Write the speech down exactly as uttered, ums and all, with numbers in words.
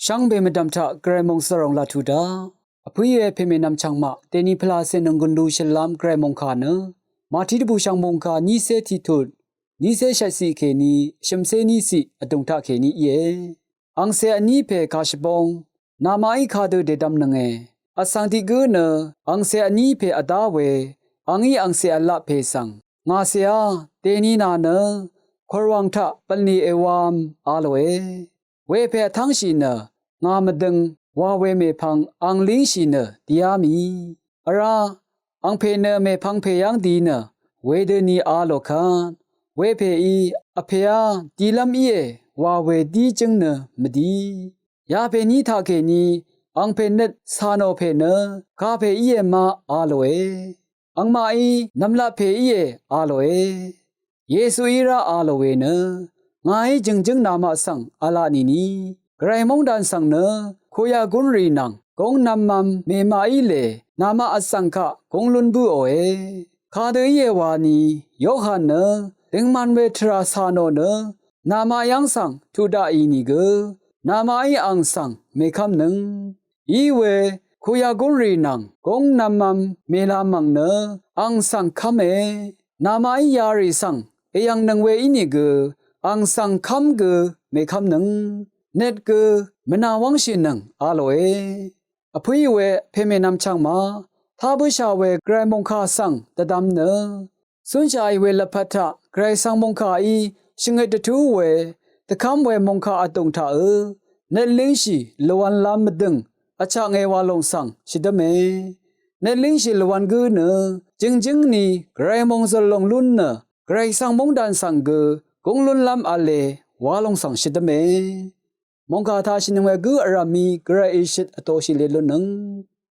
Shvngbe mvdv̀m taq Gvray mòngsvròng laq tuq daq, vpǿí we pèmènvm chv̀ngmaq dèni pvlacè nònggùn lu shvlv́m Gvray mòngkà nø, Màtí dvbùshv̀ng mòngkà nícé tiqtut, nícé shvtciq kèní shø̀mcé níciq vdùng taqkèní íe. Angcè vní pè kàshvbóng, namaqí kadø dèdvmnønge. Vsvng tiq gǿ nø angcè vní pè vdá we, angí angcè vlaq pè svng, ngàcèá, dèni nà nø, kòrwàng taq bv̀nlì èwāv̄m, a lòe. Wepè vtv́ngshì nø, ngà mvdøng, wa we mèpvng ang língshì nø, dìá mì. Vrá, angpè nø mèpvng pè yv́ng di nø, wedøni a lò kvt. Wepèí, vpèá, dilv́m íe, wa we dí jǿng nø, mvdi. Yapèní taqkèní, angpè nøt cà nò pè nø, kapè íe maq a lòe. Angmaqí, nv̀mlat pè íe a lòe. Yesuí rá a lò we nø, ngàí jø̀ngjǿng namaq svng v̄la nìni, Gvray móngdàn svng nø, kuya gúnrì nvng, gúng nv̄mv̄m mèmaqí lè, namaq vsvng kaq gúng lún bǿòe. Kadø íe wani, Yohan nø, døngman we tvrà cà nò nø, namaq yv́ng svng tuq daqì nìgø, namaqí ang svng mèkv́mnøng. Iwe, kuya gúnrì nvng, gúng nv̄mv̄m mèlā mv̀ng nø, ang svng kv́me. Namaqí yarì svng, èyv̀ngnøng we ínìgø, ang svng kv́m gø, mèkv́mnøng. Nøt gø, mvnà wv́ngshìnøng, a lòe. Vpǿí we, pèmènvm chv̀ngma, tá bǿshà we Gvray mòngkà svng, dvdvm nø, cúnshàì we lvpat taq, Gvray svng mòngkàí, shvngøt dvtú we, dvkv́m we mòngkà vdùng taqø, nøt língshì, lvwv̄nlv́m mvdø̀ng, vchaknge wa lòng svng, shvdǿme. Nøt língshì lvwv̄n gǿ nø, jø̀ngjǿng ni, Gvray mòngzø̀l lòng lún nø, Gvray svng móngdàn svng gø, gúng lúnlv́m v̄le, wa lòng svng shvdǿme. Mòngkà taqshìnøng we gǿ vrv̀mí, Gvray ìshøt vtoshì le lunnøng.